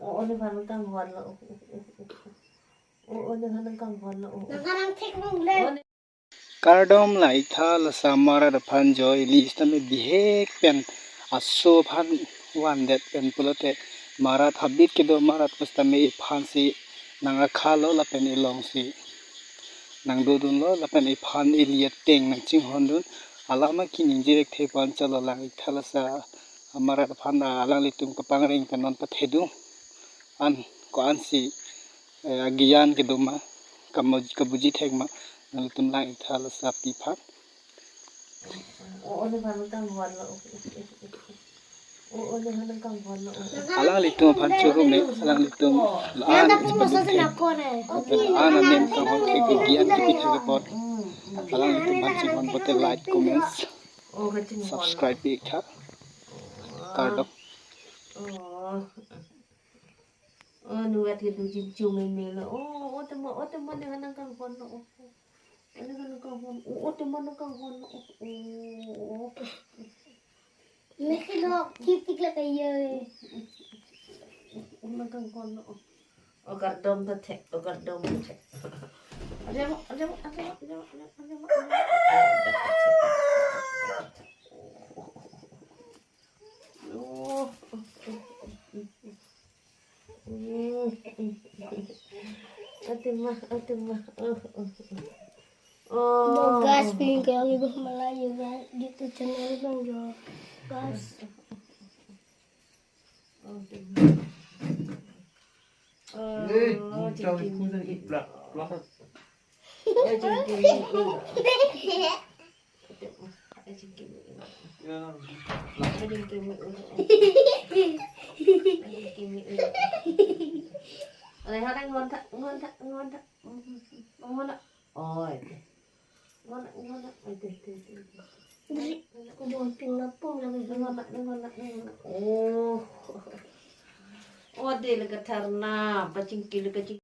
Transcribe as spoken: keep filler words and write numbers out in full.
O, o, nephan kanghon lo. O, o, o, nephan kanghon lo. O. Nang kanang thek long le. O, ne- Kardom lang-ik tha, laso amarat aphan jo, ili sitame bihek pen aso aphan vandet pen pulote, marat habit kedo marat pusitame iphan si nang-akha lo lapen ilong si nangdodun lo lapen iphan ili ateng nangchinghondun. Alam akiningje thekthe pu an chalo lang-ik tha, laso amarat aphan alanglitum kapangreng pen non pathedun an ko-an si, eh, agiyan kedo ma, kamo-, kabuji thek ma, nanglitum lang-ik tha laso api aphan. O, o, nephan kanghon lo. O, o, nephan kanghon lo. O. Alanglitum aphan choro me, alanglitum la-an nang ta pumo sa si nang kore. Lapen la-an amen kanghon ke agiyan kepi thek apot. Alanglitum aphan chinghon pote like, comments, o, kachinghon. Subscribe pi-ik tha. Kardom. O. O, nuat ke dujin chung me lo. O, o, tema, o, tema nephan kanghon lo. O, o. Nephan kanghon. O, o, tema nephan kanghon lo. O, o. Mekelo, kitik la kaye. O, nephan kanghon lo. O, kardom ta thek, o, kardom ta thek. Aja mo, aja mo, aja mo, aja mo, aja mo, aja mo. O. Hmm. Ate ma, ate ma. Oh, oh, oh. Oh. Bo guys, pining ko lagi bo Malayu guys. YouTube channel bang jo. Guys. Oh, ate ma. Oh, eh, oh, bung chau jingkimi. Iku jang iplak, plak. Oh, jingkimi. Ate ma, ate jingkimi. Ya. Ate jingkimi. Ate jingkimi. Ale, ha, nang ngon tha, ngon tha, ngon tha. Ngon tha. Oi. Ngon tha, ngon tha. Oi, te, te, te, te. Dri, ko jumping na pum lagi. Ngon tha, ngon tha, ngon tha. Oh. Oh, de le ka tharna, pachingki le ka ching-